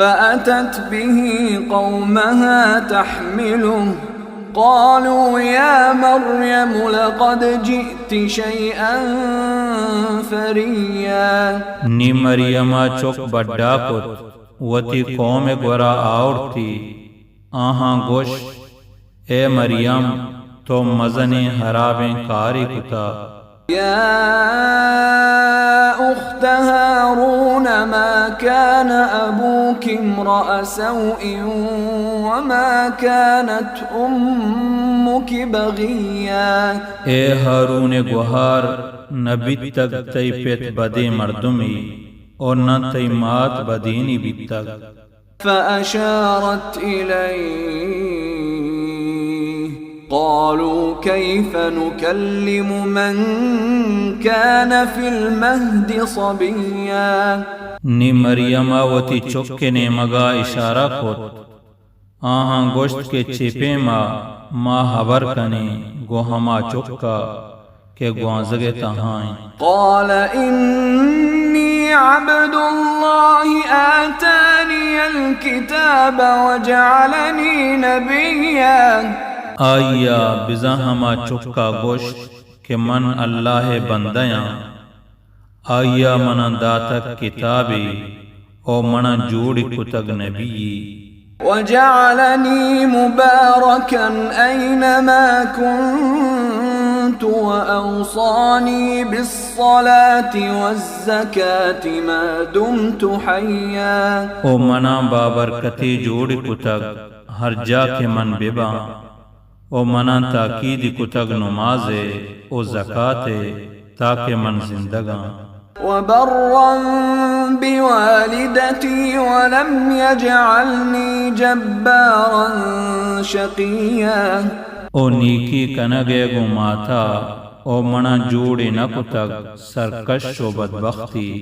فأتت به قومها تحمله قالوا يا مريم لقد جئت شيئا فريا۔ نی مریم ءَ چک بڈا کت، وتی قوم ءِ گورا آورتی، آہاں گوشت، اے مریم، تو مزنیں ہرابیں کارے کتہ۔ يا أخت هارون ما كان أبوك امرأ سوء وما كانت أمك بغيا۔ اے ہارون ءِ گوہار، نہ بیتگ تئی پت بدیں مردمے، او نہ تئی مات بدینی بیتگ۔ فأشارت إليه قالوا كيف نكلم من كان في المهد صبيا۔ نی مریم ءَ وتی چک ءِ نیمگ ءَ اشارہ کت۔ آہاں گوشت کہ چے پیم ءَ ما ہبر کنیں گوں ہما چک ءَ کہ گوانزگ ءِ تہا انت۔ قال إني عبد الله آتاني الكتاب وجعلني نبيا۔ آئی ءَ، بزاں ہما چک ءَ گوشت کہ من اللہ ءِ بندہ آں، آئی ءَ منا داتگ کتابے، او منا جوڑ کتگ نبی۔ وجعلنی مبارکا أينما كنت وأوصاني بالصلاة والزكاة ما دمت حيا۔ او منا بابرکتے جوڑ کتگ، ہر جا کہ من بباں۔ و منا تاکید کتگ نماز ءِ و زکات ءِ، تاکہ من زندگ آں۔ وبرا بوالدتي ولم يجعلني جبارا شقيا۔ و نیکی کنگ ءَ گوں ماتا، و منا جوڑے نہ کتگ سرکش و بدبختے۔